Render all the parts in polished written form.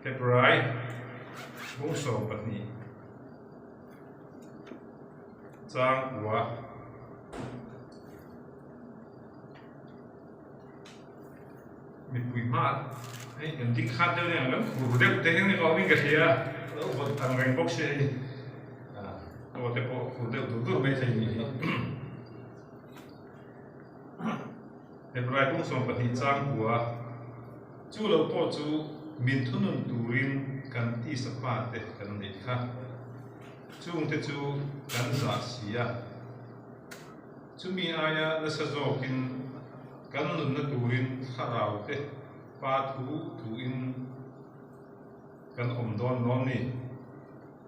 Hebrai bung 12 chang kua. Mipui hma hei kan ding khat deuh nia kan khur deuh te hian ka awmin ka hria a lo vawt ang reng bawk sia hei aw te pawh khur deuh dur dur mai thei ni hi. Hebrai bung 12 chang kua chu lo pawh chu min thunun turin kan tisa pa te kan neih kha chungte chu kan zah si a. Chumi aia nasa zawkin kan nunna turin thlarau te pa thu thuin kan awm dawn lawm ni?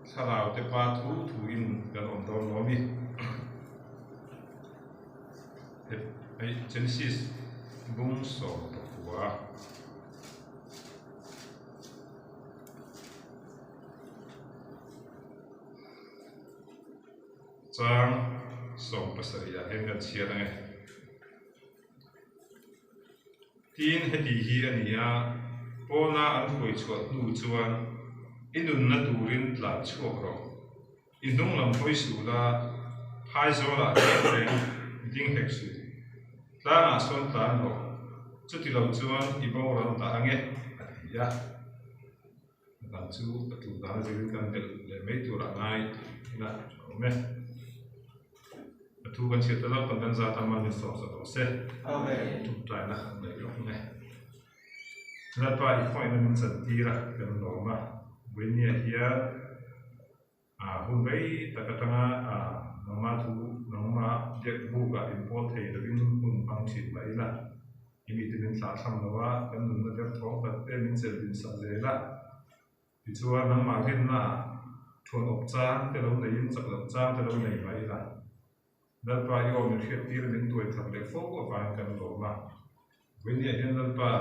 Thlarau te pa thu thuin kan awm dawn lawm ni? Genesis bung 19. Chang 17 ah hian kan chhiar ang e. Tin, heti hi a ni a, pawna an hruai chhuah hnu chuan i nunna turin tlan chhuak rawh. I hnung lam hawi suh la, phaizawlah reng reng ding hek suh. Tlangah sawn tlan rawh, chuti lo chuan i boral dah ang e, a ti a. A dang chu a tul dan azirin kan belh leh mai tur ah ngai ila a awm e. A thu kan chhiat ta lo kan kan zat a mal min sawm sa tawh se. Ṭawngṭaina an neih lawk ang e. Lalpa i khawngaihna min chan tir a kan lawm a, Buinia hian hun rei tak atanga nangma thu nangma biak bukah inpawl thei lovin hun hmang thin mah ila. I mite min thlah thlang lo a, kan nunna derthawng tak te min chelh din sak zel a. Tichuan, nangmah rinnaah thuan awp chang te lo neiin chak loh chang te lo nei mai ila. Lalpa i aw min hriattir min tuai thar leh fo avangin kan lawm a. Vawinia hian Lalpa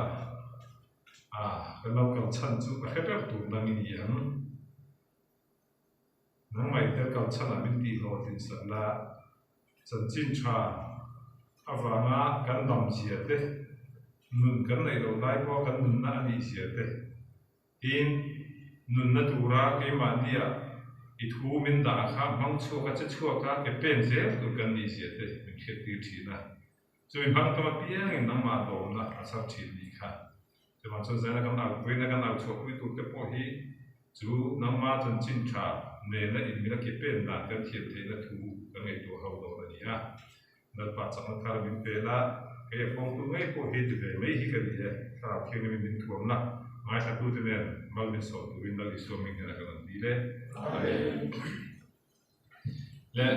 a kan lo kal chhan chu a hre ber tur nang i ni ang. Nangmah i tel kal chhanah min tihhlawhtlin sak la, chanchin tha avanga kan dam zia te, nun kan neih loh lai pawha kan nunna a nih zia te, tin, nunna tura keimahnia i thu min dah kha hmang chhuak a che chhuak a ke pen zel tur kan nih zia te min hriattir thin a. Chumi hmang tam apiangin nangmah lawmna a chhar thin nih kha. Chuvang chuan zaina kan au puina kan au chhuahpui tur te pawh hi chu nangma chanchin tha nena inmila ki pen dan kan thiam theihna thu kan ngaihtuah ho dawn a ni a. Lalpa chakna thar min pel a, kei a kawngtu ngei pawh hi ti ve mai hi ka ni e, Thlarau Thianghlimin min thuamna ngaithlatute nen mal min sawh turin Lal Isua hming hian a kan rawn dil e. Amen. Le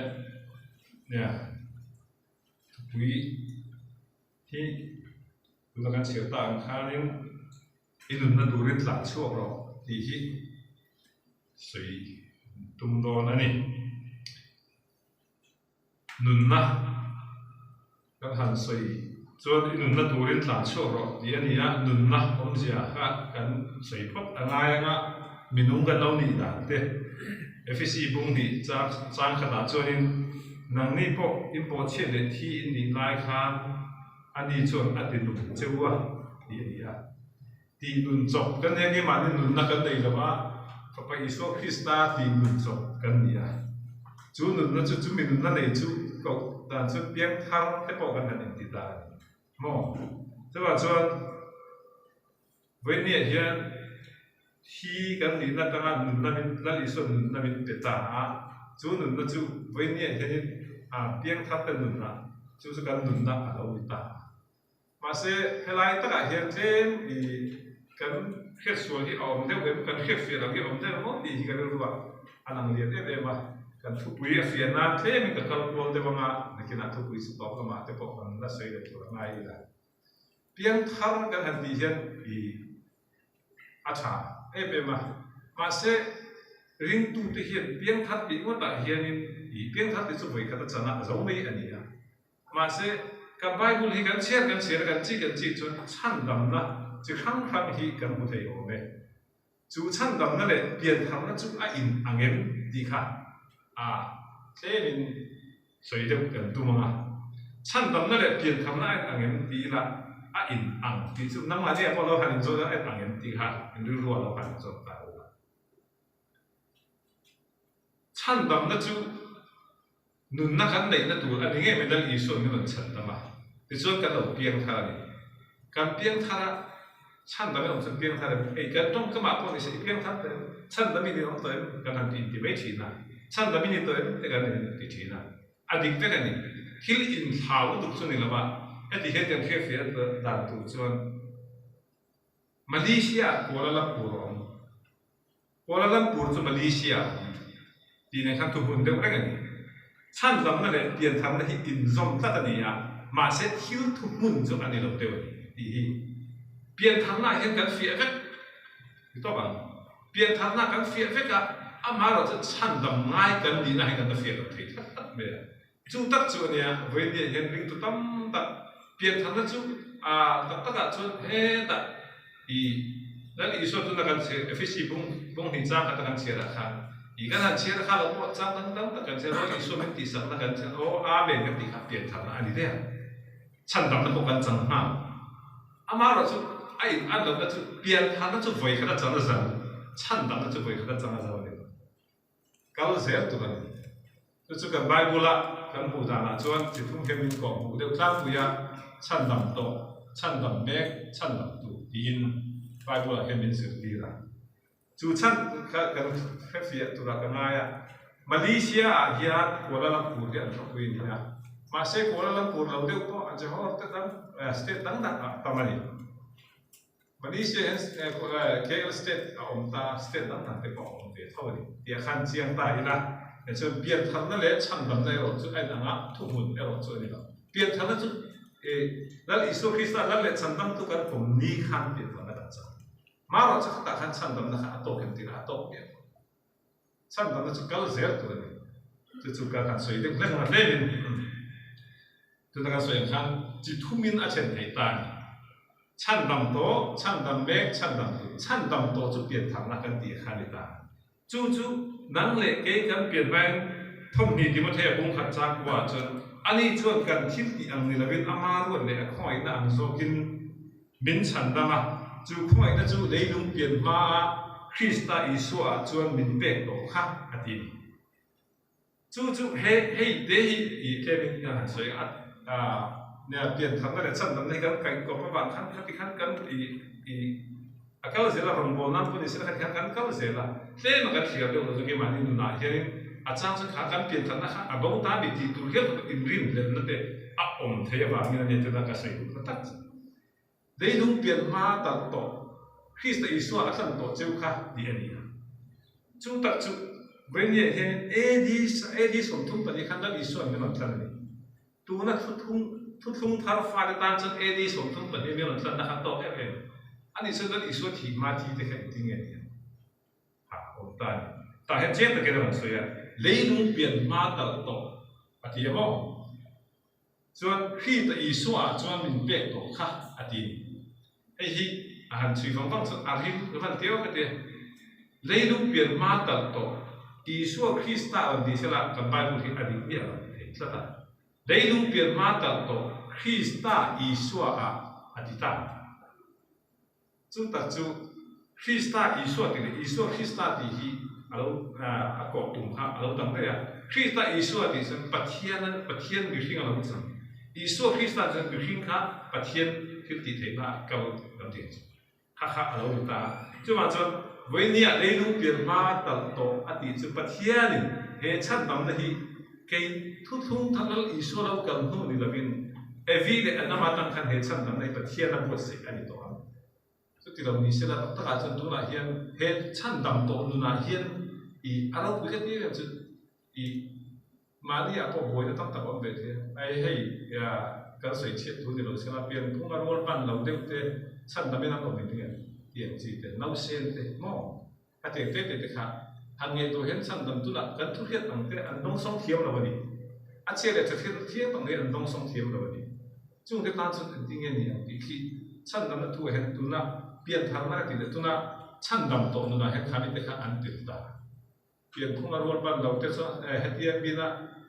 nia. Thupui hi tuna kan chhiar ta ang khanin i nunna turin tlan chhuak rawh tih hi sawi tum dawn a ni. Nunna kan han sawi chuan i nunna turin tlan chhuak rawh tih a ni a, nunna awmzia kha kan sawi phawt a ngai anga minung kan lo nih dan te. Efesi bung hnih chang khatah chuanin nangni pawh in pawhchhiat leh thi in nih lai khan ani chuan a ti nung che u a tih a ni a. Tih nun chawp kan nia keimahni nunna kan nei lo a, Fapa Isua Krista tih nun chawp kan ni a. Chu nunna chu chumi nunna nei chu koh dan chu piangthar te pawh kan han inti ta a ni maw? Chuvang chuan Vawinia hian thi kan nihna atanga nunna min, Lal Isua'n nunna min pe ta a, chu nunna chu vawinia hianin a piangthar te nunna, chu chu kan nunna a lo ni ta a. Mahse, helai takah hian tlem i kan hriatsual hi a awm deuh em, kan hriatfiah loh hi a awm deuh em aw tih hi ka rilruah a lang lian em em a. Kan thupui a fiah nan tlemin ka kal kual deuh anga, nakinah thupui chu tawp lamah te pawh kan la sawi leh tur a ngai ila. Piangthar kan han tih hian i a tha em em a, mahse ringtute hian piangthar tih ngawtah hianin i piangthar tih chu vawikhat a chan a, a zo mai a ni a. Mahse kan Bible hi kan chhiar kan chhiar a, kan chik kan chik chuan chhandamna chi hrang hrang hi kan hmu thei awm e. Chu chhandamna leh piantharna chu a in ang em tih kha a tlemin sawi deuh kan tum ang a. Chhandamna leh piantharna a in ang em ti ila a in ang tih chu nangmah chiah pawh lo han inzawt a en ang em tih kha in rilru ah lo han inzawt ta ula. Chhandamna chu nunna kan neihna tur a ni ngei mai Lal Isua'n min rawn chhandam a, tichuan kan lo piang thar a ni. Kan piang thar a, chhandam in awm chuan piang thar em? Hei kan tawngkamah pawh ni se i piang thar tawh em? Chhandam i ni awm tawh em? Kan han ti inti mai thin a, chhandam i ni tawh em? Te kan inti thin a, a dik vek a ni. Thil inthlau lutuk chu ni lo a, heti hian kan hriatfiah dan tur chuan Malaysia Kuala Lumpur a awm. Kuala Lumpur chu Malaysia a awm tih nen khan thuhmun deuh reng a ni. Chhandamna leh piantharna hi inzawm tlat a ni a, mahse thil thuhmun chu a ni lo deuh a ni tih hi piantharnaah hian kan fiah vek ni tawp ang. Piantharna kan fiah vek a, amaherawhchu chhandam ngai kan nihna hian kan la fiah lo thei tlat tlat mai a. Chu tak chu a nia, vawiin hian ringtu tam tak piantharna chu a tak takah chuan hetah i Lal Isua tuna kan chhiar Efesi bung bung hnih chang khata kan chhiarah khan i kan han chhiar kha lo pawh chang dang dang tak kan chhiar aw Isua min tihsakna kan chhiar aw Amen kan tih kha piantharna a ni daih a, chhandamna pawh kan chang nghal. Amaherawhchu a in an lohna chu piantharna chu vawi khata chang a zo, chhandamna chu vawi khata chang a zo a ni lo. Kal zel tur a ni. Chu chu kan Bible-a kan hmuh danah chuan chi thum hian min kawh hmuh deuh tlangpui a, chhandam tawh, chhandam mek, chhandam tur tiin Bible-ah hian min zirtir a. Chu chhan kha kan hrefiah turah ka ngai a. Malaysia-ah hian Kuala Lumpur hi an khawpui a ni a, mahse Kuala Lumpur lo deuh pawh a Johor te dang, state dang dang ah tam a ni. Malaysia hian KL state a awm ta, state dang dang te pawh a awm ve tho a ni tih a khan chiang ta ila, tichuan piantharna leh chhandamna erawh chu a inang a, thuhmun erawh chu a ni lo. Piantharna chu Lal Isua Krista Lal leh chhandamtu kan pawm ni khan piantharna kan chang. Marawh chu khatah khan chhandamna kha a tawk em tihna a tawk miah lo. Chhandamna chu kal zel tur a ni. Chu chu ka kan sawi deuh hlek ang a tlemin tuna kan sawi ang khan chi thumin a then theih ta a ni. Chhandam tawh, chhandam mek, chhandam tur. Chhandam tawh chu piantharna kan tih kha a ni ta. Chu chu nang leh kei kan pian hmain thawmhnih Timothea bung khat chang kuaah chuan ani chuan kan thil tih ang ni lovin ama ruat leh a khawngaihna ang zawkin Min chhandam a, chu khawngaihna chu leilung pian hmaa Krista Isuaah chuan min pek tawh kha, a ti. Chu chu he hei te hi i tlemin kan han sawi a, nia piantharna leh chhandamna hi kan kaihkawp avang khan khati khan kan i i a kal zel a, rawngbâwl nan pawh ni sela khati khan kan kal zel a, tlema kan thliar deuh lo chu keimahni nunah hianin a chang chuan kha kan piantharna kha a bo ta mi tih tur hial khawp inrinhlelhna te a awm thei avangin a nia tuna ka sawi duh ta tak chu. Leilung pian hma talh tawh, Krista Isua a tlan tawh cheu kha tih a ni a. Chu tak chu Vawinia hianin AD AD 34 khan Lal Isua'n min rawn tlan a ni. Tuna thuthlung thuthlung thar fate tan chuan AD 34 min rawn tlanna kha tawk em em a nih chuan Lal Isua thih hma thi te kha engtin nge ni ang? Ha awm ta a ni. Tah hian chiang takin a rawn sawi a, leilung pian hma talh tawh a ti a maw? Chuan Krita Isua ah chuan min pek tawh kha a ti. Hei hi a han chhui vang vang chuan a rim ka van teu ka ti. Leilung pian hma talh tawh Isua Krista rawn ti sela kan Bible hi a dik miah lo thei tlat a. Leilung pian hma talh tawh Krista Isua ah a ti ta. Chu tak chu Krista Isua tih leh Isua Krista tih hi a lo a kawh tum kha a lo dang daih a. Krista Isua tih chuan Pathian Pathian mihring a lo chang. Isua Krista chuan mihring kha Pathian thil tih theihna ah kal kan tih ang chu. Kha kha a lo ni ta a. Chuvang chuan vawinia leilung pian hma talh tawh a tih chu Pathianin he chhandamna hi kei thuthlung thar Lal Isua lo kal hnu ni lovin Evi leh Adama atang khan he chhandamna hi Pathian a buatsaih a ni tawh ang. Chuti lo ni sela tak takah chuan tunah hian he chhandam tawh nunah hian i a ropui ka ti em chu i mahni ah pawh buaina tam tak a awm ve thei a. Ai hei kan sawi chhiat thu ni lo sela pianphung a rual pan lo deuh te chhandamin an awm eng nge tiang chi te nausen te maw A teng te te te kha han ngaihtuah hian chhandam tunah kan thu hriat ang te an dawngsawng thiam lo a ni. A chhia leh tha hriat thiam ang hi an dawngsawng thiam lo a ni. Chung te tan chuan engtin nge ni ang tih khi chhandamna thu ah hian tuna piantharna ka tih leh tuna chhandam tawh nunah hian khami te kha an tel ta. Pianphung a rual ban lo te chuan hetia bina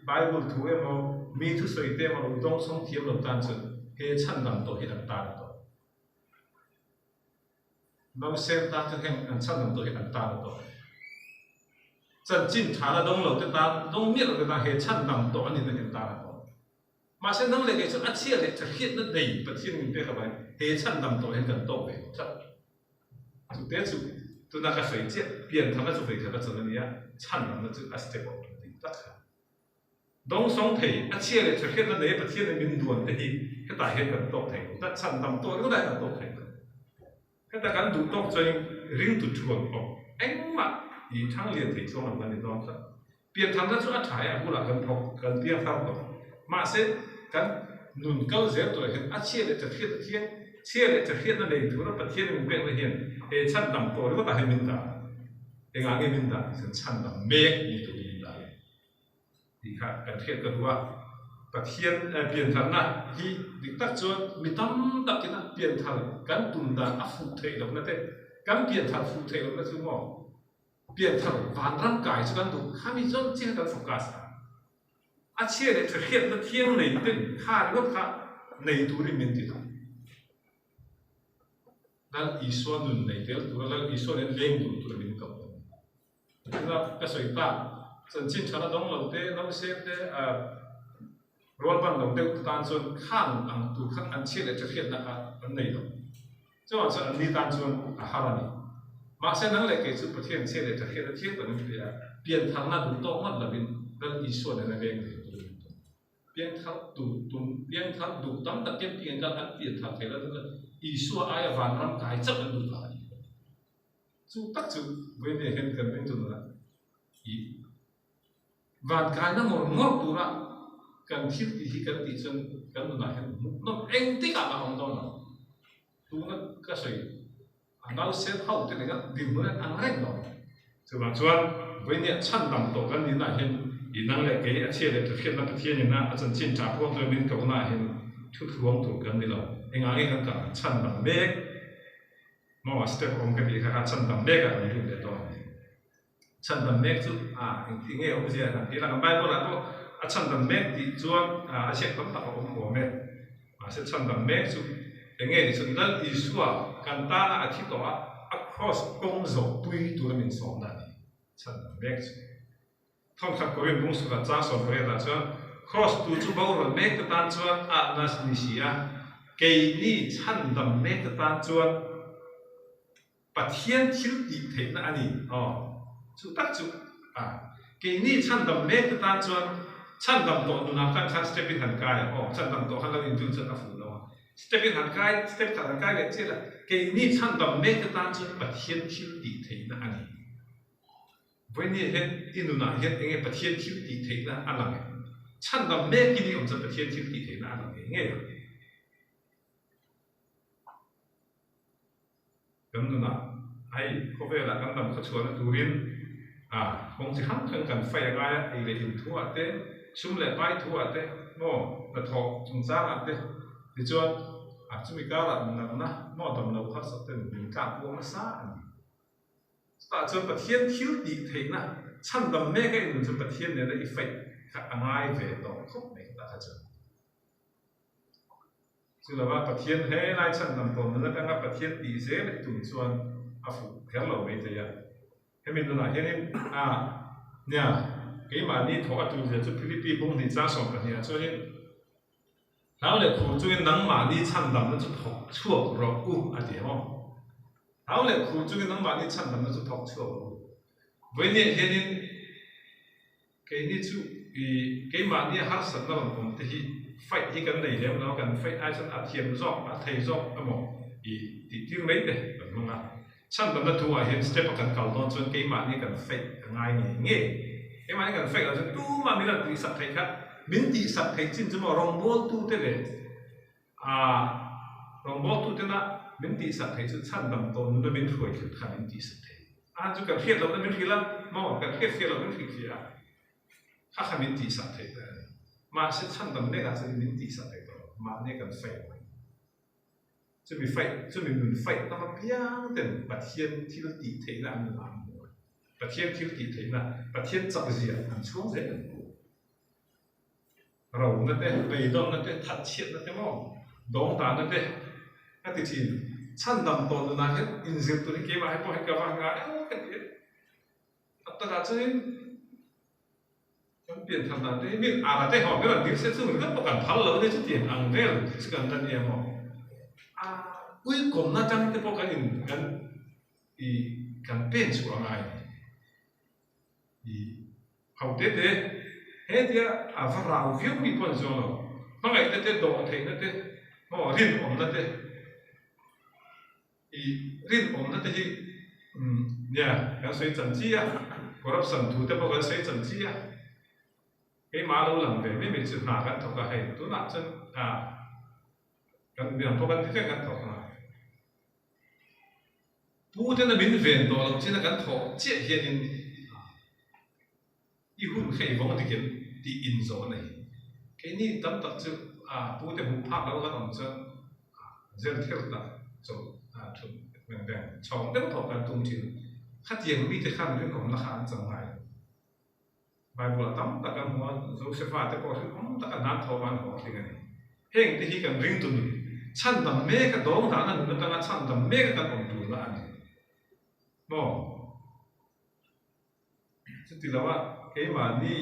Bible thu emaw mi thusawi te emaw lo dawngsawng thiam lo tan chuan he chhandam tawh hi an tan a tawh. Nausen tan chu heng an chhandam tawh hi an tan a tawh. Chanchin tha la dawng lo te tan, dawng miah lo te tan he chhandam tawh a nihna hi an tan a tawh. Mahse nang leh kei chuan a chhia leh tha hriatna nei Pathian min pek avangin he chhandam tawh hian kan tawk ve lo tlat. Chute chu tuna ka sawi chiah piantharna chu vei khat a chan a nia, chhandamna chu a step awm tih tak kha. Dawngsawng thei, a chhia leh tha hriatna nei a Pathianin min duan te hi hetah hian kan tawk thei lo tlat, chhandam tawh ringawt ah hian kan tawk thei lo. Heta kan duh tawk chuan ringtu thuan awm engmah i thang lian thei chuang lo kan ni dawn tlat. Piantharna chu a tha e, a bulah kan thawk, kan piangthar tawh. Mahse, kan nun kal zel turah hian a chhia leh tha hriatna thiang, chhia leh tha hriatna nei tura Pathianin min pekna hian he chhandam tawh ringawtah hian min dah. Engah nge min dah tih chuan chhandam mek ni turin min dah a ni. Tih kha kan hriat ka duh a, Pathian piantharna hi dik tak chuan mi tam takin a pianthar kan tum dan a fuh theih lohna te, kan pianthar fuh theih lohna chu maw pianthar vanram kai chu kan duh khami chuan chiah kan focus a, a chhia leh tha hriatna thiang nei ten kha ringawt kha nei turin min ti lo. Lal Isua nun nei tel tura Lal Isua nen leng dun tura min koh a ni. Tuna ka sawi tak, chanchin tha la dawng lo te, nausem te, rual ban lo deuh te tan chuan khang ang tur khan an chhiat leh tha hriatna kha an nei lo. Chuvang chuan anni tan chuan a har a ni. Mahse nang leh kei chu Pathian chhiat leh tha hriatna thiang tak min hria a, piantharna duh tawk ngawt lovin Lal Isua nena leng thei turin min tum. Piangthar duh tum, piangthar duh tam tak camping an kal an pianthar thei lo chuan Isua aia vanram kai chauh an duh phah a ni. Chu tak chu vawiin hian kan ring chu nunah i vankaina ngawr ngawr tura kan thil tih hi kan tih chuan kan nunah hian hmuhnawm engtikah mah a awm dawn lo. Tuna ka sawi a nausen ho te nena dinhmun an ang reng lo. Chuvang chuan vawiin chhandam tawh kan nihnaah hian i nang leh kei a chhia leh thahriatna Pathian ina a chanchin tha pawh chuan min kohnaah hian thuthuang tur kan ni lo. Engah nge kan kal ang chhandam mek? Maw step awm ka tih kha kha chhandam mek ah kan lut leh dawn a ni. Chhandam mek chu a engti nge awmzia kan tih lang a, Bible ah pawh a chhandam mek tih chuan a ziak tam tak a awm awm e. Mahse chhandam mek chu eng nge tih chuan Lal Isua kan tana a thi tawh a, a cross kawng zawh pui tura min sawmna a ni chhandam mek chu. Thawnkhat Korin bung sukah chang 18 ah chuan, Kraws tu chu boral mek te tan chuan ahna ni si a, keini chhandam mek te tan chuan Pathian thil tih theihna a ni. Aw, chu tak chu a. Keini chhandam mek te tan chuan chhandam tawh nunah khan khan step in han kai a, aw, chhandam tawh khan lo inzun chuan a fuh lo a. Step in han kai, step khat han kai leh chiah la, keini chhandam mek te tan chuan Pathian thil tih theihna a ni. Vawinia hian i nunah hian enge Pathian thil tih theihna a lang em? Chhandam mekin i awm chuan Pathian thil tih theihna a lang ngei ngei ang. Kan nunah hei khawvelah kan dam khawchhuahna turin a kawng chi hrang hrang kan faih a ngai a, ei leh in thuah te, sum leh pai thuah te, maw hnathawh chungchangah te tichuan a chumi karah natna maw damlo harsat ten min tlak buang nasa a ni. Chutah chuan Pathian thil tih theihna chhandam mek a inun chu Pathian nena i faih kha a ngai ve tawh khawp mai khawtah kha chuan. Chu lova Pathian he lai chhandam tawh nun atanga Pathian tih zel i tum chuan a fuh kher lo mai thei a. Hemi nunah hianin a nia keimahni thawh a tul zia chu Philippi bung hnih chang 12 ah chuanin Hlau leh khur chungin nangmahni chhandamna chu thawk chhuak rawh u a ti ang aw. Hlau leh khur chungin nangmahni chhandamna chu thawk chhuak rawh u. Vawinia hianin keini chu i keimahnia harsatna rawn awm te hi fight hi kan nei lem lo a, kan fight ai chuan a thiam zawk, a thei zawk emaw i tih tir mai te kan hmang a. Chhandamna thu ah hian step a kan kal dawn chuan keimahni kan faih a ngai ngei ngei. Keimahni kan faih loh chuan tumah min rawn tihsak theih kha min tihsak theih chin chu maw rawngbawltute leh ah rawngbawltutena min tihsak theih chu chhandam tawh nuna min hruai thlen kha min tihsak thei. A chu kan hriat lohna min hrilh a maw kan hriat fiah loh min hrilh fiah a kha kha min tihsak theih ta a ni. Mahse chhandam nekah chuan min tihsak theih tawh lo mahni kan faih a ngai. Chumi faih, chumi nun faih tam apiang ten Pathian thil tih theihna an nunah an hmu a. Pathian thil tih theihna, Pathian chak zia an chhuang zel an hmu. Rona te, beidawnna te, thatchhiatna te maw, dawngdahna te ka ti thin. Chhandam tawh nunah hian inzir tur hi keimah hi pawh hi ka va ngai ang ka ti a. A takah chuanin kan pian thar dan te hi min ara te ho ber an dil se chu ringawt pawh kan phal lo nia chutiang ang vel chu kan la nia maw. A uikawmna atang te pawh kan in kan i kan pen chhuah a ngai a ni. I ho te te hetia a va rau viau mi pawh an zawng lo. Hmangaihna te dawh theihna te maw rinawmna te I rinawmna te hi nia kan sawi chan chi a, corruption thu te pawh kan sawi chan chi a, keimah lo lang ve mai mai chu hna kan thawk a hei tunah chuan kan midang pawh kan ti vek kan thawk a, pu tena min ven tawh loh chin a kan thawh chiah hianin I hun kha i vawng dik em tih inzawh a nei. Keini tam tak chu pu te hmuh phak lo kan awm chuan zel thil tak chawlh thut veng veng chhawng deuh thawk kan tum thin. Khatiang mite khan rinawmna kha an chang ngai lo. Bible-ah tam tak kan hmu a, Josefa te pawh rinawm taka hna an thawh a an hlawhtling a ni. Heng te hi kan ringtu nun chhandam mek a dawng dahna nun atanga chhandam mek a kan awm turna a ni. Maw? Chuti lo a, keimahni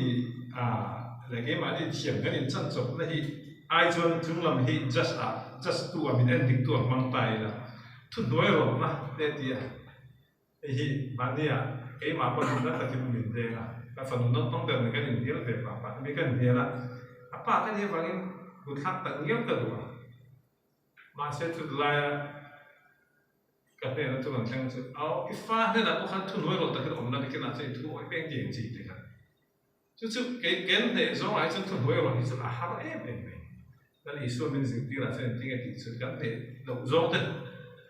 leh keimahni thiam kan inchan chawpna hi ai chuan chunglam hi judge ah, judge tu ah min en dik tu ah hmang ta ila thuhnuai rawtna te a ti a. Hei hi mahni ah keimah pawh nunna takin min deng a, ka fanu naupang ber nen kan inhnial ve pah pah mi ka inhnial a, a pa ka nih avangin kutthlak tak ngial ka duh a, mahse chutilaia Ka hnenah chu rawn thleng chu, Aw, i fa hnenah pawh khan thuhnuai rawh takin awm la, nikinah chuan i thu awih peng tih ang chi tih kha. Chu chu kei ken hneh zawngah hi chuan thuhnuai rawh hi chu a har em em mai. Lal Isua min zirtirah chuan engtin nge tih chu kan hneh loh zawng te,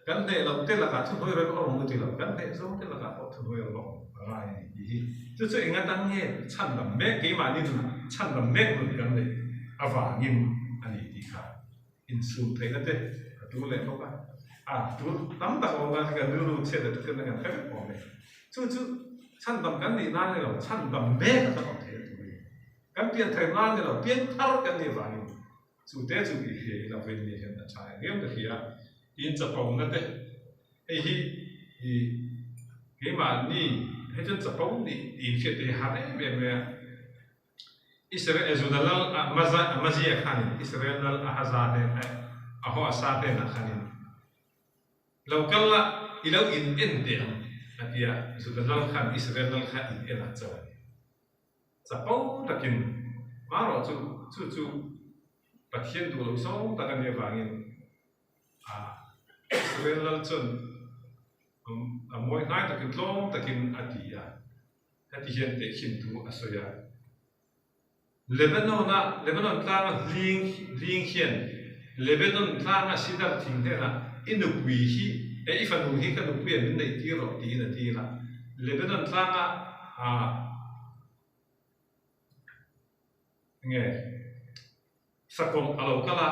kan hneh loh te lakah thuhnuai rawh hi a awm ti lo, kan hneh zawng te lakah pawh thuhnuai rawh a awm a ngai a ni tih hi. Chu chu eng atang nge chhandam mek, keimahni nunah chhandam mek nun kan neih avangin a ni tih kha. Insum theihna te a tul leh bawk a, a tul tam tak a awm a, kan rilru chhiat leh thutna kan hre vek awm e. Chu chu chhandam kan nih nan ni lo, chhandam mek a kan awm theih a tul a ni. Kan pian thar nan ni lo, pian thar kan nih vangin chu te chu i hria ila vawiin ni hian a tha em riau ka hria. Tin chapona te hei hi i keimahni hei chuan chapo nih tih inhriat te hi har em em mai a. Israel Juda lal Amazia khanin Israel lal Ahaza hnen Ahoasa hnenah khanin, Lo kal la, i lo in en teh ang, a ti a. Juda lal khan Israel lal kha in en ah cho a ni. Chapo takin marawh chu chu chu Pathian duh loh zawng tak a nih avangin Israel lal chuan a mawi hnai takin tlawm takin a ti a. Heti hian tehkhin thu a sawi a, Lebanon-a Lebanon tlanga hling hling hian Lebanon tlanga sidar thing hnenah i nupui hi eh i fanu hi ka nupuiah min neih tir rawh tiin a dil a. Lebanon tlanga ah nge sakawlh a lo kal a,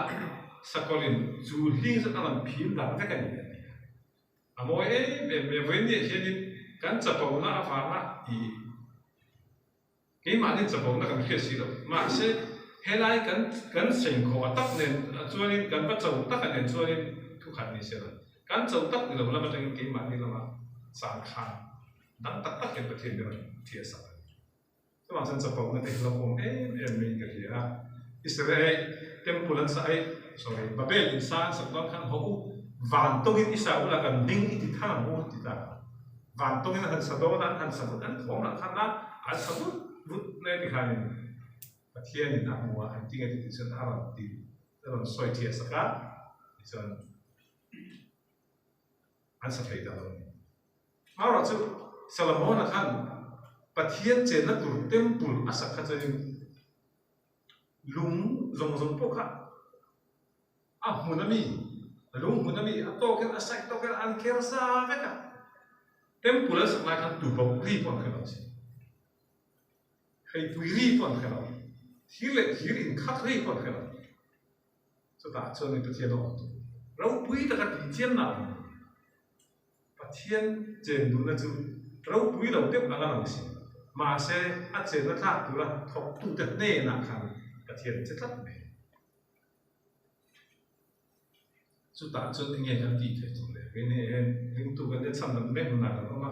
sakawlhin chu hling zet a rawn phil dan vek a ni a ti a. A mawi em em mai a, vawiin hianin kan chapona avanga i keimahni chapona kan hriat si lo. Mahse, helai kan kan sengkhawh a tak nen chuanin kan va cho tak a nen chuanin thu khat ni se la, kan cho tak ni lo lam atangin keimahni lama chang khan dang tak tak hian Pathian ber thiah sak a ni. Chuvang chuan chapona te hi lo awm em em maiin ka hria a. Israel temple an sa ai, sorry, Babel in sa an sak dawn khan haw u, van tawngin i sa ula kan hming i ti thang ang u ti ta kha. Van tawngin an han sa dawn a, an han sa vut, an thawm lah khan a, an sa vut vut mai ti khanin Pathianin a hmu a, engtin nge ti tih chuan a rawn ti, a rawn sawi thiah sak a, tichuan an sa thei ta lo a ni. Amaherawh chu Solomon-a khan Pathian chenna tur temple a sak kha chuanin lung zawng zawng pawh kha a hmun a mi, lung hmun a mi a tawkin a site tawkin an kher sa vek a. Temple an sak lai khan tuboh ri pawh an hre lo a si. Heipui ri pawh an hre lo. Thir leh thir inkhak ri pawh an hre lo. Chutah chuan mi Pathian a awm tur ropui taka tihchianna a awm. Pathian chen duhna chu ropui lo deuh anga lang si. Mahse, a chenna tlak tura thawktute hnenah khan Pathian che tlat mai. Chutah chuan enge kan tih theih tur le? Keini hian ringtu kan nia chhan lam mek hunah kan awm a.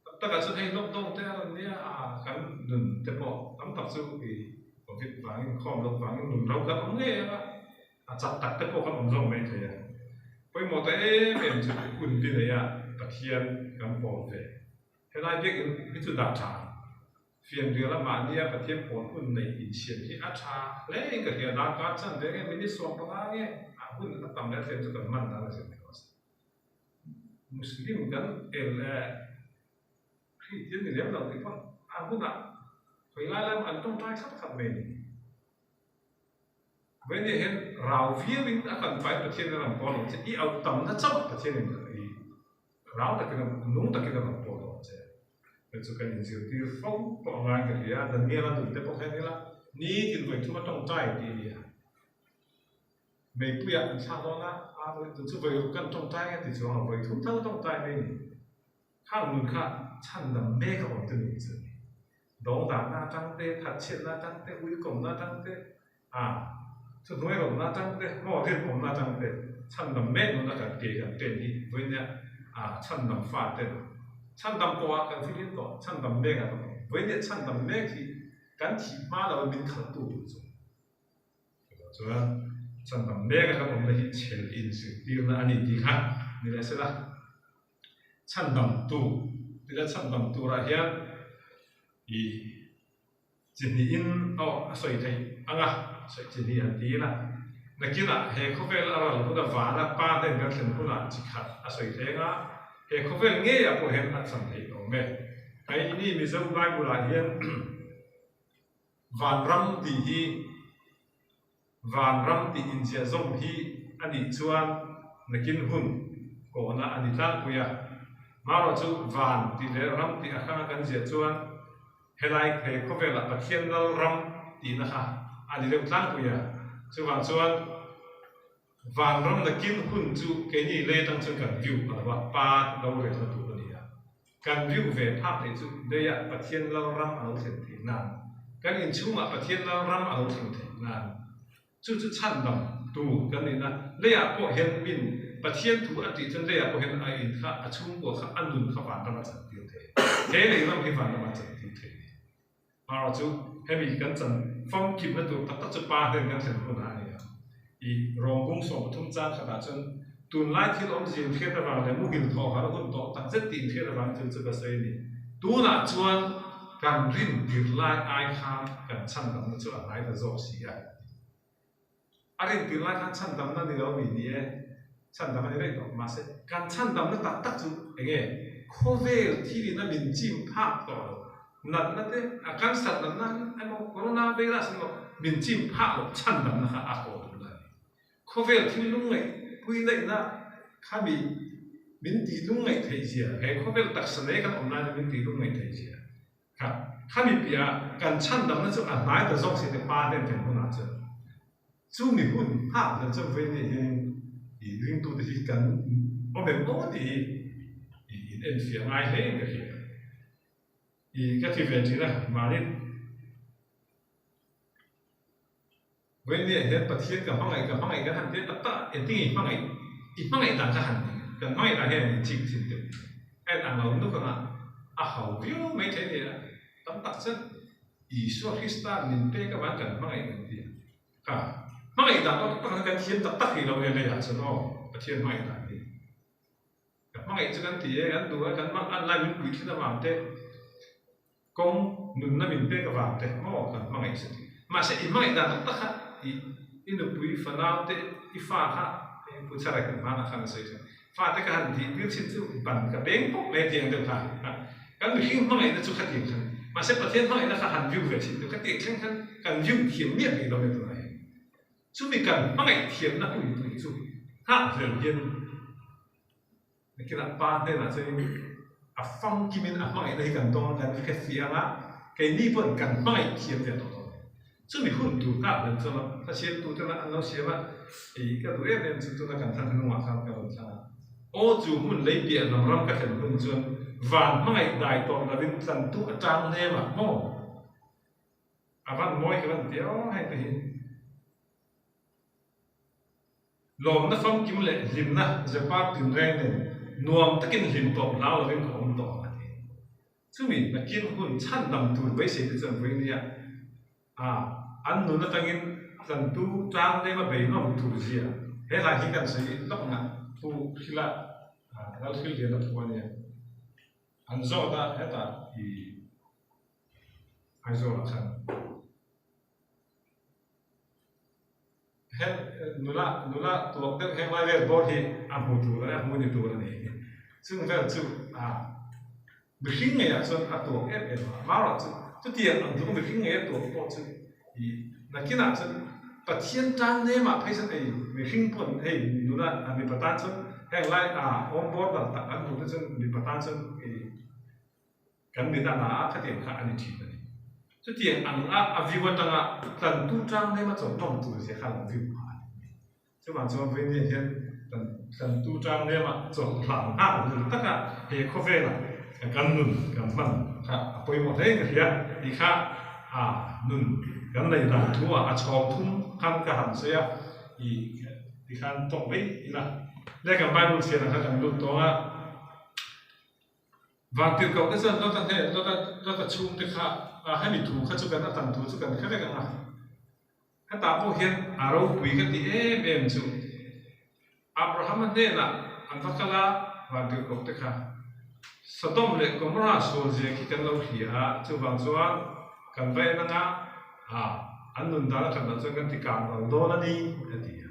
Tak takah chuan hei lockdown te a rawn nia a, kan nun te pawh tam tak chu i covid vangin khawm loh vangin nun ro kan awm ngei ang a, a chak tak te pawh kan awm zawk mai thei a. Pawimawh ta em em chu hun bi neia Pathian kan pawl ve. Helai biakinn hi chu dah tha Fianrial a mahnia Pathian pawl hun neih insiam hi a tha hle in ka hria. Darkar chan ve nge minute 15 nge a hun a tam leh a tlem chu kan hman dan a zir mai lo a si. Muslim kan el eh Kristian ni lem lo tih pawn a hunah hawi lai lai an tawngtai khat khat mai a ni. Vawinia hian rau viauin a kan pain Pathian in a rawn pawl lo che, i auh tamna chauh Pathian in i rau takin a nung takin a rawn pawl dawn che. Hei chu kan inzirtir fo pawh a ngai ka hria, Daniel-a nun te pawh kha en ila, nitin vawi thuma tawngtai tih a ni a. Meipuiah an thlak dawn a, a vawi tun chu vawi ruk kan tawngtai nge ti chuang lo, vawi thum tho tawngtai mai a ni. Khang nun kha chhandam mek a awm te nun chu a ni. Dawngdahna atang te, thatchhiatna atang te, uikawmna atang te, a thuhnuai rawlna atang te, maw rinawmna atang te chhandam mek nuna kan ke kan pen hi vawinia a chhandam fa ten chhandam pawh ah kan fihlim tawh, chhandam mek ah kan awm. Vawinia chhandam mek hi kan thih hma lo in min khalhtu tur chu Chuvang chuan chhandam mek a kan awmna hi chhel inzirtirna a ni tih kha ni leh sela. Chhandam tur tila chhandam turah hian i chi hnihin aw a sawi theih ang a, sawi chi hnih han ti ila. Nakinah he khawvel a ral huna vana pa hnen kan thlen hunah chi khat a sawi thei ang a, he khawvel ngeiah pawh hian a chan theih awm e. Hei ni Mizo Bible-ah hian Vanram tih hi Vanram tih inziah zawm hi a nih chuan nakin hun kawhna a ni tlangpui a. Marawh chu van tih leh ram tih a hranga kan ziah chuan helai he khawvelah Pathian lal ram tihna kha a ni deuh tlangpui a. Chuvang chuan vanram nakin hun chu keini lei atang chuan kan view a lo a, pa lo relna tur a ni a. Kan view ve phak theih chu leiah Pathian lal ram a lo thlen theih nan, kan inchhungah Pathian lal ram a lo thleng theih nan, chu chu chhandam tur kan nihna. Leiah pawh hian min Pathian thu a tih chuan leiah pawh hian a in kha, a chhungkua kha, a nun kha vanram a chantir thei. He lei ram hi vanram a chantir thei a ni. Hmara chu hemi kan chan famkimna tur tak tak chu pa hnen kan thlen hunah a ni a. I rawngbung 13 chang khatah chuan tunlai thil awmzia inhriat avang leh muhil thawh harh hun tawh tak zet tih inhriat avang thil chu ka sawi a ni. Tunah chuan kan rin tir lai ai khan kan chhandamna chu a hnai ta zawk si a. A rintir lai khan chhandamna ni lo mi ni e, chhandam a ni daih tawh. Mahse, kan chhandamna tak tak chu eng nge? Khawvel thilin a min chim phak tawh lo. Natna te, a cancer natna emaw, corona virus emaw min chim phak loh chhandamna kha a haw duhna a ni. Khawvel thil lungngaih pui naihna kha mi min tih lungngaih theih zia, he khawvel taksa nei kan awm laia min tih lungngaih theih zia Kha khami piah kan chhandamna chu a hnai ta zawk si te pa hnen thlen hunah chuan chu mi hun nghak hlel chuan vawiin nih hianin i ringtute hi kan awm em aw tih hi i in enfiah ngai hle in ka hria. I ka ti ve thin a, mahni Vawiin hian Pathian ka hmangaih, ka hmangaih kan han tia tak tak a, engtin i hmangaih, i hmangaih dan kha han ni, kan hmangaih dan hian an inchik thin deuh a en ang lo nuk anga a hau viau mai thei a ni a, tam tak chuan Isua Krista min pek avang kan hmangaih kan ti a, kha hmangaih dan pawh tak tak khan kan thiam tak tak rih lo nia leiah chuan aw Pathian hmangaih dan hi. Ka hmangaih chu kan ti e, kan duh a, kan hmang an lai min pui thin avang te, kawng nunna min pek avang te maw kan hmangaih chu ti. Mahse i hmangaih dan tak tak kha i i nupui fanau te i fa kha hei Pu Chhara kan hmanah khan a sawi thin, fa te ka han tih tir chin chu ban ka beng pawp mai tiang deuh kha kan mihring hmangaihna chu khatiang khan mahse Pathian hmangaihna kha han view ve thin deuh khatiang thleng khan kan view thiam miah rih lo mai tunah hian. Chumi kan hmangaih thiamna hun tur chu nghakhlel hian nakinah pa hnenah chuanin a famkimin a hmangaihna hi kan tawng a, kan hre fiang a, keini pawhin kan hmangaih thiam ve tawh dawn a ni. Chumi hun tur nghakhlel chuan a siamtu tena an lo siam a, ei ka duh em em chu tuna kan thlang hnungah khan ka rawn thlang a. Aw chu hmun lei piah lam ram ka thlen hun chuan van hmangaih dai tawh lovin tlantu atang hnemah maw? A van mawi ka van ti aw hei te hi. Lawmna famkim leh hlimna zepar tinreng nen nuam takin hlim tawp hlau lovin ka awm tawh ang a ti. Chumi nakin hun chhandam tur beisei te chuan vawinia a an nun atangin tlantu tlang lema beihnawm tur zia he hlai hi kan sawi lawk ang a, Pu Hrila Lalhrilliana thu a nia. An zawt a hetah i Aizawlah khan. Heng nula nula tuak deuh heng lai vel bawr hi a hmu tur a hmu ni tur a ni. Chung vel chu a mihring ngeiah chuan a tuak em em a, amaherawh chu chutiang ang tluk a mihring ngei a tuak pawh chu ih nakinah chuan Pathian tan nemah phei chuan ei mihring pawh hei nula mipa tan chuan heng lai a awm bawr dal tak an hmuh te chuan mipa tan chuan ih Kan mit a na a, khatiang kha a ni thin a ni. Chutiang ang a a view atanga tlantu tang nem a chawlh nawm tur zia kha a lo view phah a ni. Chuvang chuan Vawinia hian tlantu tang nema chawlh hlan nghal tur taka he khawvela kan nun kan hman kha a pawimawh hle ka hria tih kha a nun kan neih dan thu ah a chhawm thum khan ka han sawi a, ih tikhan tawk mai ila. Le kan Bible chhiarah kha kan lut tawng a. Vantirhkoh te chuan Lota hnen, Lota, Lota chhungte kha, ah hemi thu kha chu kan a tan thu chu kan hre vek ang a. Hetah pawh hian a ropui ka ti em em chu Abrahama hnenah an va kal a, vantirhkoh te kha Sodom leh Gomorrah sual zia khi kan lo hria a, chuvang chuan kan va en ang a, ah an nun dan a that loh chuan kan ti kang ral dawn a ni, a ti a.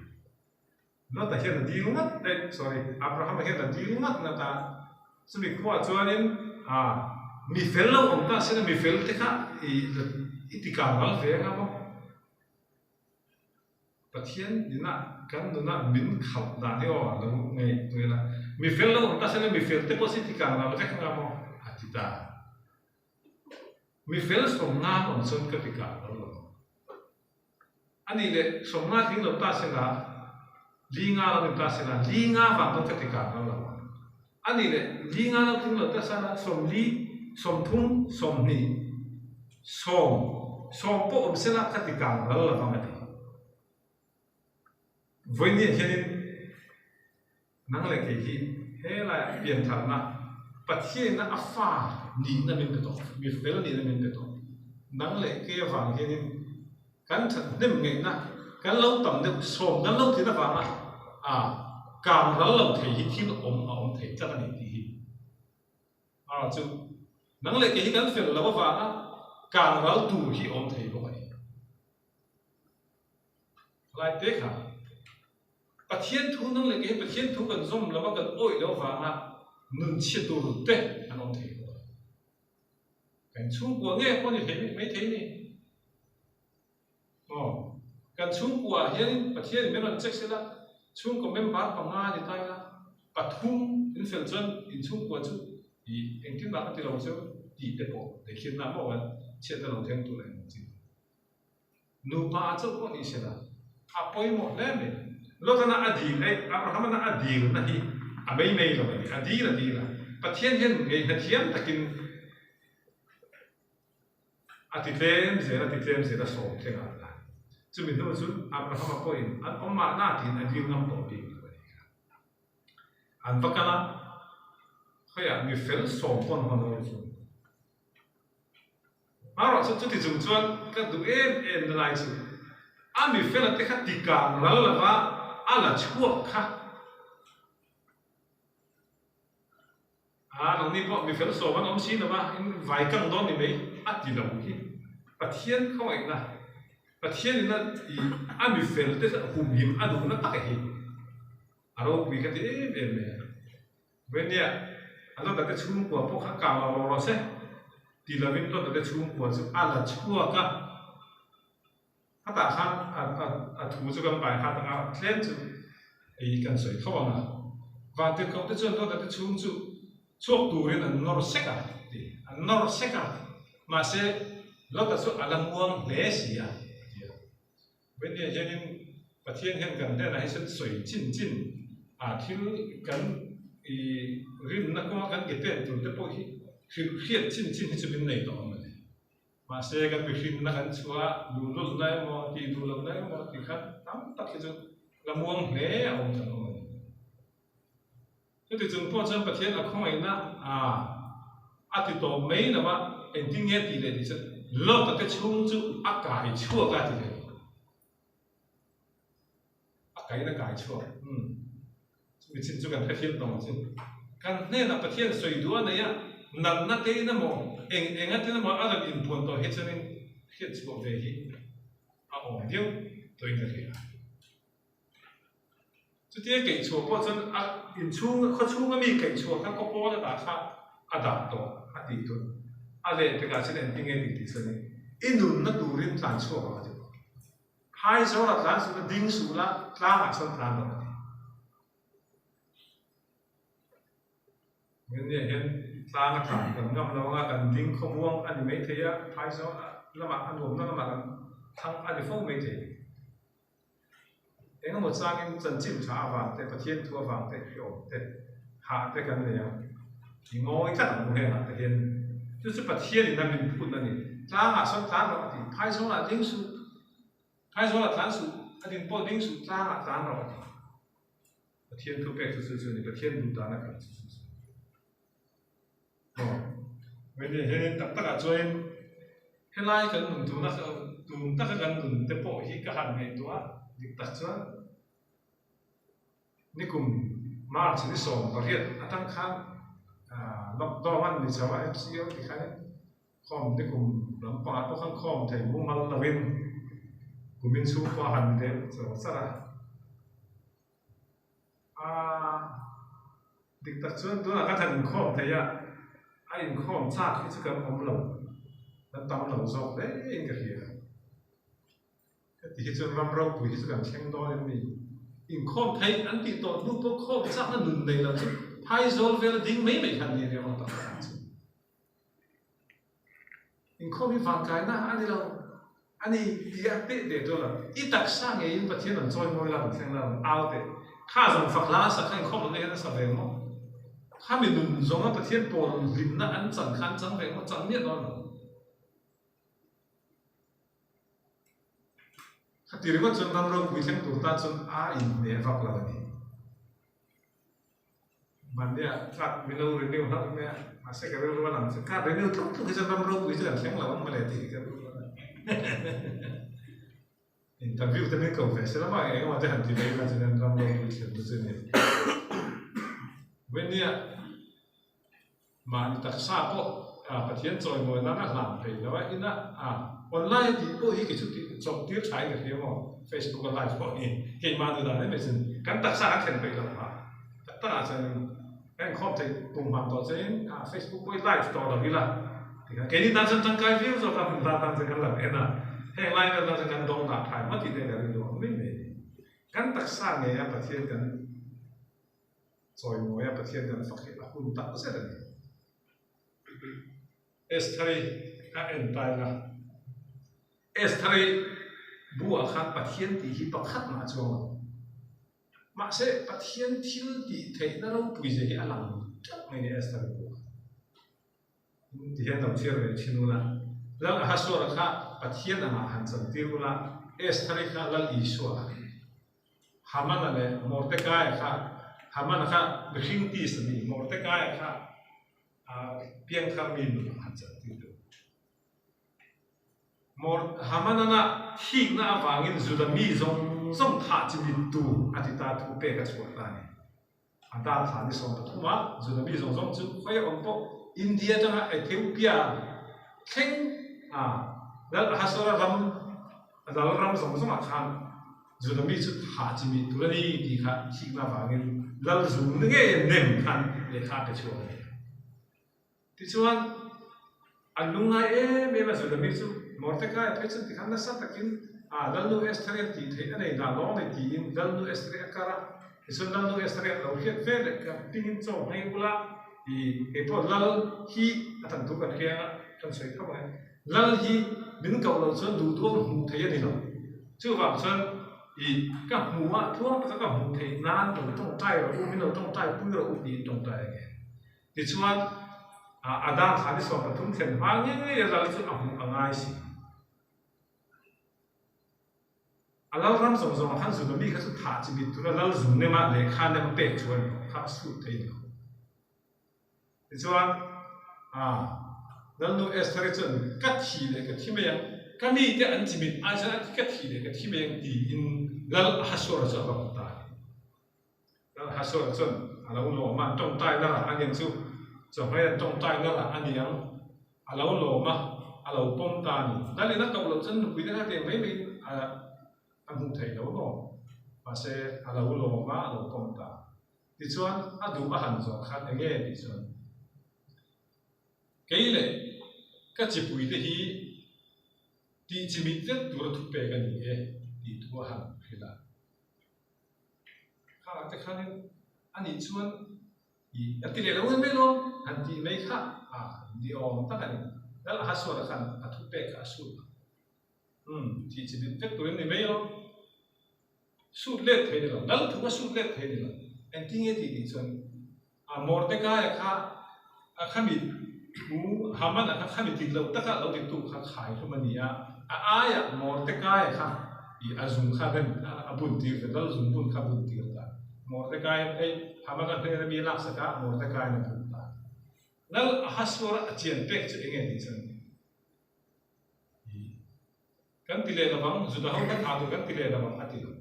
Lota hian a dil ngat eh sorry Abrahama hian a dil ngat ngat a, chumi khuaah chuanin ah mi fel lo awm ta sela mi fel te kha i i ti kang ral ve anga maw? Pathian ina kan nuna min khalh dan hi aw a lo ngaihtuah ila mi fel lo awm ta sela mi fel te pawh si ti kang ral vek anga maw? a ti ta. Mi fel sawmna awm chuan ka ti kang ral lo. A nih leh 50 tling lo ta se la, li nga lo ni ta se la, li nga vang pawn ka ti kang ral lo ang. A nih leh li nga lo tling lo ta se la, 40, 30, 20, 10, 10 pawh awm se la ka ti kang ral lo vang a ti. Vawinia hianin Nang leh kei hi helaiah piantharna, Pathianna a fa nihna min pe tawh, mi fel nihna min pe tawh. Nang leh kei avang hianin kan that hnem ngeihna kan lo tam deuh, sawm kan lo thin avanga a kang ral lo thei hi thil awm a awm thei tlat a ni tih hi. Amaherawh chu nang leh kei hi kan fel lo avanga kang ral tur hi awm thei bawk a ni. Laite kha Pathian thu nang leh kei Pathian thu kan zawm lova kan awih loh avanga nun chhia tur te an awm thei bawk a. Kan chhungkua nge pawh ni thei mai thei ni. Aw, kan chhungkua ah hianin Pathian in min rawn check sela, chhungkaw member panga ni ta ila, pathum in fel chuan in chhungkua chu i engtin mah ka ti lo cheu tih te pawh lehkhiatna maw kan chhiatna lo thleng tur a eng ang chi. Nupa ah chauh pawh ni sela, a pawimawh hle mai. Lotana a dil eh, Abrahamana a dilna hi a mei mei lo a ni, a dil a dil a. Pathian hian ngaihna thiam takin a ti tlem zel a ti tlem zel a sawm thleng a la. Chumi hnu chu Abrahama pawhin an awm mahna tiin a dil ngam tawh bik lo a ni kha. An va kal a, khawiah mi fel sawm pawn hawn a ni chu. Amaherawh chu chuti chung chuan ka duh em em na lai chu a mi fela te kha ti kang ral lova a la chhuak kha a nangni pawh mi fel sawm an awm si lova in vai kang dawn ni mai a ti lo hi Pathian khawngaihna Pathian in a a mi fel te humhim a duhna tak hi a ropui ka ti em em mai a. Venia, a Lota te chhungkua pawh kha kang lo rawh rawh se ti lovin Lota te chhungkua chu a la chhuak a, khatah khan a thu chu kan pai khat anga tlem chu ei kan sawi tho ang a, Vantirhkoh te chuan Lota te chhung chu chhuak turin an nawr sek a ti, an nawr sek a, mahse Lota chu a la muang hle si a, a ti a. Venia hianin Pathian hian kan hnenah hi chuan sawi chin chin a thil kan i rinna kawnga kan ke pen tur te pawh hi hrilh hriat chin chin hi chu min nei tawh ang mawle. Mahse kan mihrinna kan chhuah a, luhlulna emaw tih duh lohna emaw tih khan tam tak hi chu. La muang hle a awm kan awm a ni. Chuti chung pawh chuan Pathian a khawngaihna a ti tawp mai lo a, engtin nge tih leh tih chuan Lota te chhung chu a kai chhuak a ti leh. A kain a kai chhuak. Umm. Chumi chin chu kan hrethiam tawh ang chu. Kan hnenah Pathian sawi duh a nei a, natna tein emaw, eng enga ten emaw a rawn inpuan tawh hi chuanin hriat chhuah ve hi a awm viau tawhin ka hria. Chutia keihchhuah pawh chuan a inchhung, khaw chhunga mi keihchhuah kha khaw pawn a dah kha a dah tawh a tih tur. A lehpekah chuan engtin nge tih tih chuan i nunna turin tlan chhuak ang a ti bawk. Phaizawl-ah tlan suh la, ding suh la, tlangah chuan tlan rawh a ti. Engnia hian tlang a tlan kan ngam lo anga kan ding khawmuang a ni maithei a, phaizawl lamah a nuamna lamah kan thang a ni fo maithei. Engemaw changin chanchin tha avang te, Pathian thu avang te hi awm te, hah te kan nei ang. I ngawi tlat ang u hengah te hian. Chu chu Pathian in a min phut a ni. Tlangah sawn tlan rawh a ti. Phaizawlah ding suh. Phaizawlah tlan suh. A din pawh ding suh. Tlangah tlan rawh a ti. Pathian thu pek chu chu chu a ni. Pathian duh dan a kal chu chu chu a ni. Aw, Vainia hianin tak takah chuanin helai kan nun tuna tun taka kan nun te pawh hi ka han ngaihtuah a, dik tak chuan nikum March ni 18 atang khan lockdown a ni chho a, MCO ti khanin khawm nikum lampangah pawh khan khawm thei mumal lovin kumin chhung pawh a han deuh char char a. A dik tak chuan tunah kan han inkhawm thei a, a inkhawm chak hi chu kan awm lo, kan tam lo zawk hle in ka hria. Heti hi chuan ram ropui hi chu kan thleng dawn em ni? Inkhawm thei an tih tawh hnu pawh khawm chakna nun nei lo chu phaizawl vela ding mai mai khan ni riau ang tak tak ang chu. Inkhawm hi vankaina a ni lo a ni tih a teh teh tual a, i taksa ngeiin Pathian rawn chawi mawi la rawn thleng la rawn au teh. Kha zawng fak hla a sak kha inkhawm lohna hian a sa ve maw? Kha mi nun zawnga Pathian pawl hlimna an chan kha an chang ve maw? Chang miah dawn lo. Khati ringawt chuan ram ropui thleng tur tan chuan a inhmeh vak lo a ni. Mahnia tlak min lo renew hlauh mai a, mahse ka rilru a lang chu ka renew tluk tluk hi chuan ram ropui chu kan thleng lo ang mawle tih hi ka rilru a lang. Interview te min ko ve se lama eng emaw te han ti ve ila chuan ram ropui thlen chu chu ni. Vawnia Mahni taksa pawh Pathian chawimawi nan a hlan thei lo a, ina online a tih pawh hi kei chu tih chawp tir tha in ka hria maw, Facebook a live pawh hi keimah duh dan em em sin, kan taksa kan thlen peih lo kha tak tak ah chuan ka inkhawm theih tum hman tawh che in Facebook pawh hi live tawh lo ila tikhan keini tan chuan tangkai viau zawk a hmun hla tan chuan kan lo en a, heng lai vel tan chuan kan dawng dah thai maw tih te ka rilru ang mai mai a ni. Kan taksa ngei a Pathian kan. Chawimawi a Pathian kan fak hi a hun tak zet a ni. Estheri a en ta ila. Estheri bu ah khan Pathian tih hi pakhat mah a chuang lo. Mahse Pathian thil tih theihna ropui zia hi a lang teuh mai a ni Estheri bu ah. Ti hian lo chhiar ve thin ula, Lal Ahasuera kha Pathian angah han chantir ula, Estheri kha Lal Isua ang. Hamana leh Mordekaia kha, Hamana kha mihring tisa mi, Mordekaia kha piangthar mi nun ang han chantir deuh. Hamanana thikna avangin Juda mi zawng zawng thah chi mittu a ti ta thu pek a chhuah ta a ni. A dar thla ni 13 a, Juda mi zawng zawng chu khawi a awm pawh India atanga Ethiopia thleng a Lal Ahasuera ram lal ram zawng zawngah khan Juda mi chu thah chi mih tur a ni tih kha thikna avangin lal zung ngei a nem khan lehkha a pe chhuak a ni. Tichuan, an lungngai em em a, Juda mi chu Mordecai a phei chuan tikhan nasa takin Lalnu Estheri an tih theih a nei dah lawng nei tiin Lalnu Estheri a kar a. Tichuan Lalnu Estheri an lo hriat ve leh ka pingin chaw nghei ula i kei pawh Lal hi a tan thu kan hria anga kan sawi khawp ang e. Lal hi min koh loh chuan duh duh ang hmuh theih a ni lo. Chuvang chuan i ka hmuh a tluang taka ka hmuh theih nan lo tawngtai rawh u, min lo tawngtai pui rawh u tiin tawngtai a nge. Tichuan, Adar thla ni 13 thlen hma ngei ngei a lal chu a hmuh a ngai si. A lal ram zawng zawngah khan Juda mi kha chu thah chi mit tura lal zung nema lehkha nem a pek chu a ni lo, kha a sut thei ni lo. Tichuan, aa, Lalnu Estheri chuan, Ka thi leh ka thi mai ang, ka mite an chi mit ai chuan ka thi leh ka thi mai ang tiin Lal Ahasuera chu a va hmu ta a ni. Lal Ahasuera chuan a lo lawm a, tawngtaina rah a niang chu, chawhmei an tawngtaina rah a niang, a lo lawm a, a lo pawm ta a ni. Lal in a koh loh chuan nupui te kha tiang mai maiin a a hmuh theih lo maw? Mahse, a lo lawm a, a lo pawm ta. Tichuan, a duh a han zawh khan eng nge tih chuan, Kei leh ka chipuite hi tih chimit vek tura thupek a ni e tih thu a han hrilh a. Khangah te khanin a nih chuan i a ti leh lo em mai lawm han tih mai kha a ni awm tak a ni. Lal Ahasuera khan a thupek kha a sut a. Umm, tih chimit vek turin ni mai lawm. Sut let thei ni lo, lal thu a sut let thei ni lo. Engtin nge tih tih chuan a Mordekaia kha a khami thu Haman a kha khami dik lo taka lo titu kha khai hlum a ni a, a aiah Mordekaia kha i a zung kha rem a bun tir ve, lal zung bun kha a bun tir ta. Mordekaia'n ei Haman a hnena mi a laksak a, Mordekaia'n a bun ta. Lal Ahasuera a chian pek chu enge tih chuan i Kan ti leh lovang, Juda ho kha thah tur kan ti leh lovang a ti lo.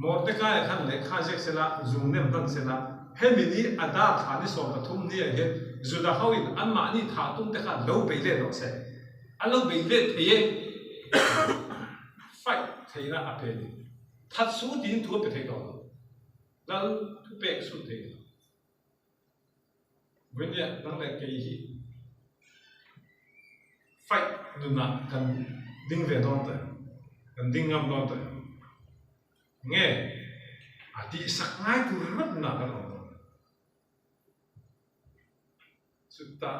Mordekaia khan lehkha ziak sela, zung nem hman sela, hemi ni Adar thla ni 13 niah hian Juda hoin anmahni thah tum te kha lo bei let rawh se. An lo bei let thei e. Fight theihna a pe ni. That su tiin thu a pe thei tawh lo. Lal thupek sut thei lo. Vawinia nang leh kei hi fight nunah kan ding ve dawn tawh em? Kan ding ngam dawn tawh em? Nge a tihsak ngai tur ringawt nunah kan awm dawn em? Chutah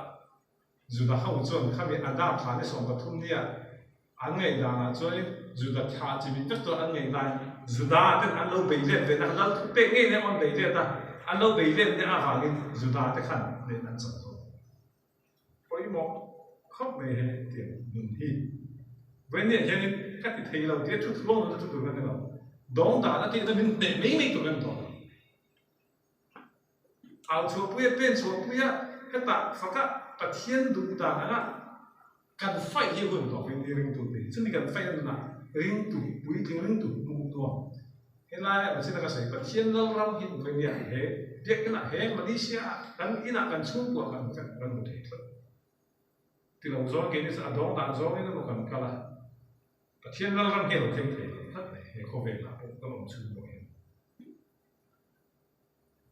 Juda ho chuan khami Adar thla ni 13 nia an ngaihdanah chuanin Juda thla chi mit vek chuan an ngaih laiin Juda ten an lo bei let ve na lal thu pek ngei nen an bei let a, an lo bei let nia avangin Juda te khan nen an chak zawk. Pawimawh khawp mai he tiang nun hi. Vawinia hianin ka ti thei lo tia thu thluang nuna thu tur kan ni lo. Dawng dan a tihna min hneh mai mai tur kan ni tawh lo. Au chhuahpuia pen chhuahpuia hetah faka Pathian duh dan anga kan fight hi hun tawk in ringtu te hi chumi kan fight a nunah ringtu puitling ringtu hmuh nuam helaia Pathian a ka sawi Pathian Lalram hi Ukraine ah he biakinn ah he Malaysia ah kan inah kan chhungkua kan kan hmu thei tlat ti lo zawng keini chu a dawng dan zawngin emaw kan kal a Pathian Lalram hi a lo thleng thei lo tlat mai he khawvelah pawh kan awm chhung pawh hian.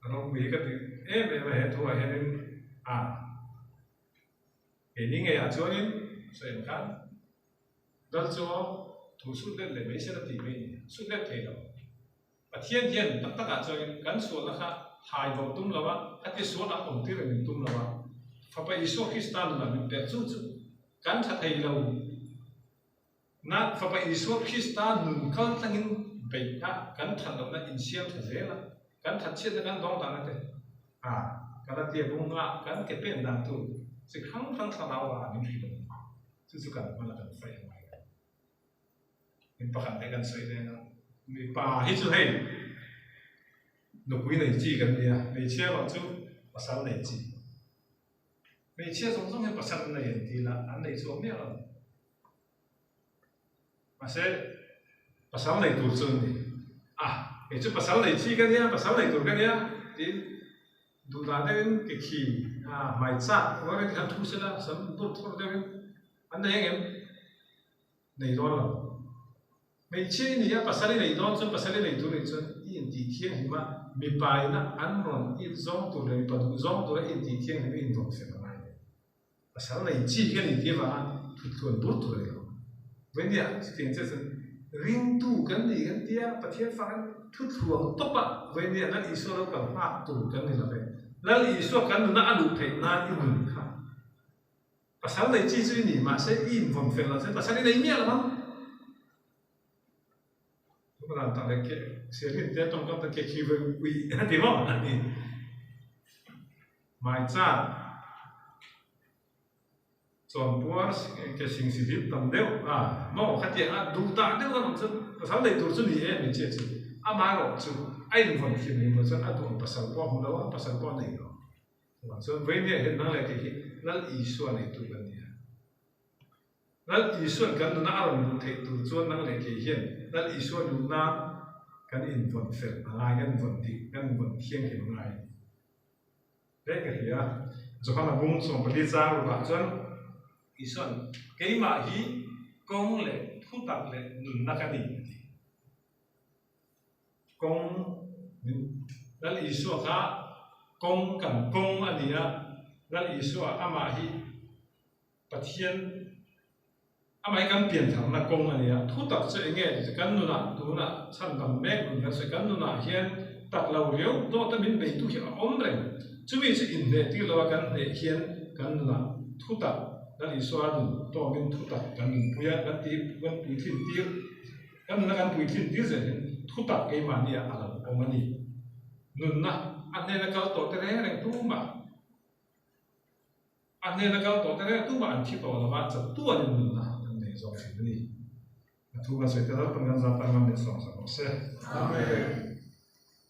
A ropui hi ka ti em em a he thu ah hianin a keini ngei ah chuanin sawi ang khan dal chu thu sut let leh mai sela tih mai a ni a, sut let thei lo. Pathian hian tak tak ah chuanin kan sualna kha thai bo tum lo a, a tisual ang awm tir min tum lo a, Fapa Isua Krista nunah min pek chu chu kan tha thei lo. Na Fapa Isua Krista nun kal tlangin beih a, kan that lohna insiam tha zel a, kan that chhiatna kan dawng dan a te a, Galatia bunga kan ke pen dan tur chi hrang hrang thlarau ah min hrilh a ni. Chu chu kan hman a kan faih a ngai a. Mi pakhat te kan sawi nen a, mipa hi chu hei nupui nei chi kan nia, hmeichhia erawh chu pasal nei chi. Hmeichhia zawng zawng hian pasal an nei an ti la, an nei chuang miah lo. Mahse, pasal nei tur chu an ni. A, kei chu pasal nei chi ka nia, pasal nei tur ka nia, tiin duhdah deuhin ke khi a hmai chak rual in khan thu sela, sam dur thur deuhin an nei ang em? Nei dawn lo. Hmeichhia i ni a, pasal i nei dawn chuan pasal i nei tur nih chuan i intih thianghlim a, mipa ina an rawn it zawng tur leh mipa duh zawng tura i intih thianghlim i invawn fel a ngai a ni. Pasal nei chi hi a ni tih avanga thutthluan bur tur a ni lo. Vawinia chutiang chiah chuan ringtu kan ni kan tia Pathian fak in thuthluang tawp a vawinia Lal Isua lo kal nghak tur kan ni lo ve. Lal Isua kan nuna a luh theih nan i nun kha pasal nei chi chu i ni mahse i invawn fel lo chuan pasal i nei miah lo ang. Chuan tak leh ke sialin te tawngkam te ke khi vawi ui a ti maw a ti. Hmaichang. Chawnpuar ke sing si hlip tam deuh a maw khatiang a duh dah deuh a awm chuan pasal nei tur chu ni e hmeichhia chu amaherawh chu a invawn thiam lem lo chuan a duh ang pasal pawh a hmu lo a pasal pawh a nei lo chuvang chuan vawinia hian nang leh kei hi Lal Isua neitu kan ni a Lal Isuan kan nuna a rawn luh theih tur chuan nang leh kei hian Lal Isua luh nan kan invawn fel a ngai kan invawn dik kan invawn thianghlim a ngai. Hle ka hria. Johana bung 14 chang rukah chuan Isua'n, Keimah hi kawng leh thutak leh nunna ka ni, a ti. Kawng min Lal Isua kha kawng kan kawng a ni a, Lal Isua amah hi Pathian Amah hi kan piantharna kawng a ni a, thu tak chu eng nge tih chu kan nunah tunah chhandam mek nun kan sawi, kan nunah hian tak lo riau dawta min beitu hi a awm reng. Chumi chu inhneh tir lo a kan hneh hian kan nunah thu tak Lal Isua nun tawmin thu tak kan nunpui a, kan tih kan puitlin tir, kan nuna kan puitlin tir zel hian thu tak keimahniah a lo awm a ni. Nunna a hnena kal tawh te reng reng tumah. A hnena kal tawh te reng tumah an thi tawh lo va, chatuan in nunna an nei zawk thin a ni. A thu kan sawi tel lalpan kan zat tan ngam leh sawm sak rawh se. Amen.